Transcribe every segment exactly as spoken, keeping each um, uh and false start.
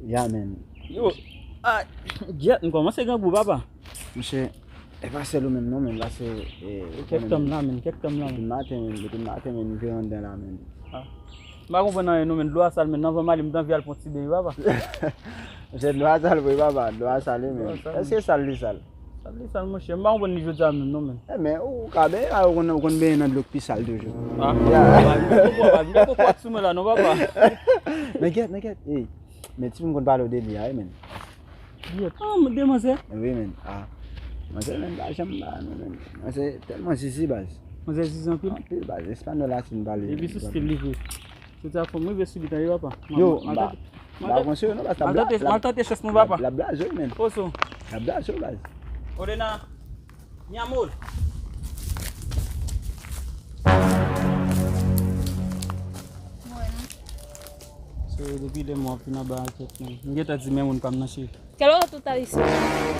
Ya, men. Yo, ah, gyèt, m kòmanse grangou, papa. Monchè, e pa sèl ou menm non, men, paske, eh, Kèk tan m la, men, kèk tan m la, depi men. Maten, men, depi maten, men, m vire anndan la, men. M pa konprann anyen non, men, dlo a sal, men, nan van m ale, m t anvi al pran ti beny, papa. Monchè, dlo a sal vre, papa, dlo a sal, wi, men. Dlo a sal, Èske sal li sal? Sal li sal, monchè, m pa konprann li jodi a menm non, men. Eh, men, ou ka benyen, ou konn, ou konn benyen nan dlo k pi sal toujou. Ah, Ya. papa, m gen koko a sou mwen la, non, papa. Men gyèt, men gyèt, ey. Men ti moun konn pale w de li a, wi, men. Gyèt, ah, demanzè. Wi, men. Ah. Manzè, men, pa janm ba, non, men. Manzè tèlman zizi, baz. Manzè zizi anpil. Anpil, baz. Espanyòl la, si n pale. Epi sou stil li vre. Se sa fò m rive sou li, tande, papa. Yo, Ma- ba, ma- ba konseye, non, baz. Maltrete, maltrete chans mwen, papa. L ap blaze, men. Oso. L ap blaze, baz. Odena. Mi amor. Se depi lè mwen ap vin anba anket, men. M gentan di men moun pa m nan, cheri. Qué es lo que tú estás diciendo?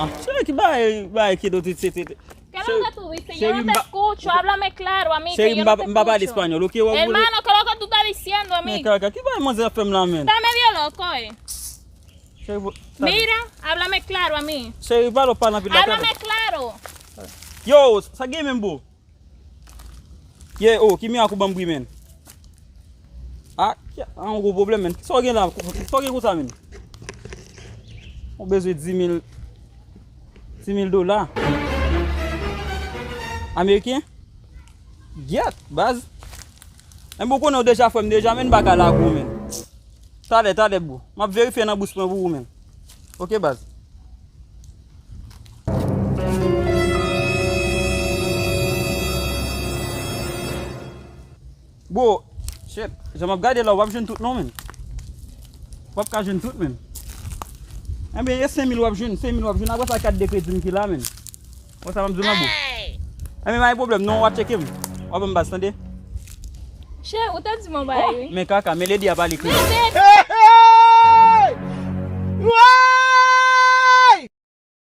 Ah, cheri, ki bagay, bagay ki do ti ti. ¿Qué es lo que tú dices? Yo no te escucho. Háblame claro, amiga. Cheri, Yo m no pa, te m pa pale escucho. Espanyòl, ok? Ou ap voye. Hermano, ¿qué es lo que tú estás diciendo a Men mí? Kaka, ki bagay manzè ap fè m la, men? Estás medio loco, eh. Cheri, vo- Mira, háblame claro a mí. Cheri, pale w pale anpil la. Háblame claro. Yo, sa gen menm, bro? Ye, oh, ki mirak ou ban m bri, men? Ah, ki, ah, yon gwo pwoblèm, men. Kisa w gen la? Kisa w gen konsa, men? Ou bezwen dis mil, dis mil dola ameriken? Gyèt, baz. Men bon, konnen w deja frè m deja, men m pa ka lage w, men. Talè, talè, bro. M ap verifye nan bous mwen pou ou, men. Ok, baz. Bro, shit, jan m ap gade la, w ap jwenn tout non, men. W ap ka jwenn tout, men. Enben, e senk mil w ap jwenn, senk mil w ap jwenn. Apre sa, kat de kredi m ki la, men. Wè sa m ap di w la, bro. Enben, pa gen pwoblèm, non, w a tcheke m. W a ban m baz, tande? Che, ou te di mwen bagay, wi. Men kaka, men lady a pale kredi. Men, men,